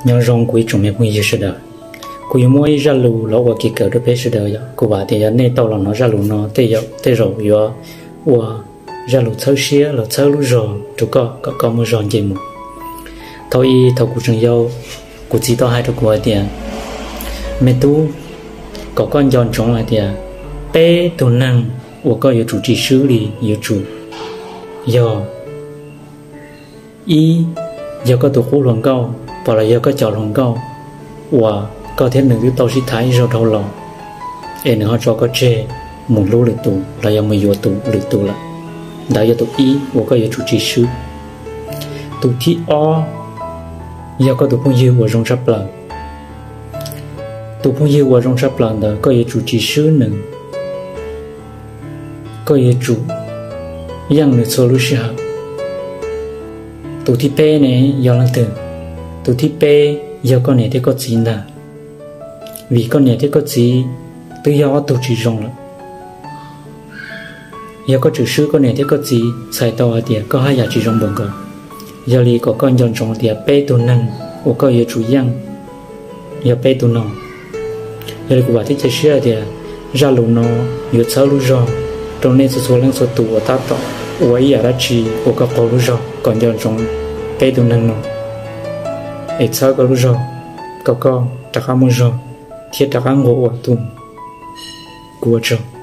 Nyob zoo kuv ib tsoom me phooj ywg sawv daws, kuv yuav muab ib zaj lus los ua kev kawm rau peb sawv daws. Yog kuv vam tias yog nej tau los hnov zaj lus no tej zaum yuav ua zaj lus txhawb siab los txhawb lub zog rau koj kom koj muaj zog nce mus. Thaum ub thaum kuv tseem yau, kuv txiv tau hais rau kuv hais tias, me tub, kom koj nco ntsoov hais tias peb tug neeg uas koj yuav tsum tsis swb li yuav tsum yog, ib, yog koj tus qub hluas nkauj pom los yog koj cov hluas nkauj uas koj thiab nws twb tau sib tham ib zaug dhau los, es nws ho tso koj tseg mus hlub lwm tus los yog mus yuav tus lwm tus lawm. Ntawd yog tus ib uas koj yuav tsum tsis swb. Tus thib ob yog koj tus phooj ywg uas zoo tshaj plaws. Tus phooj ywg uas zoo tshaj plaws ntawd koj yuav tsum tsis swb nws, koj yuav tsum yeej nws txhua lub sij hawm. Tus thib peb ne yog leej twg? Tus thib peb yog koj niam thiab koj txiv ntag, vim koj niam thiab koj txiv twb yog ob tug tsis zoo lawm. Yog koj tseem swb koj niam thiab koj txiv txhais tau hais tias koj haj yam tsis zoo npaum nkaus. Yog li kom koj nco ntsoov tias peb tug neeg uas koj yuav tsum yeej yog peb tug no. Yog li kuv vam thiab cia siab tias zaj lus no yuav txhawb lub zog rau nej txhua txhua leej txhua tus uas tab tom ua ib yam dab tsi uas koj qaug lub zog. Kom nco ntsoov peb tug neeg no es txhawb koj lub zog kom koj rov qab muaj zog thiab rov qab nquag ua tus. Kuv ua tsaug.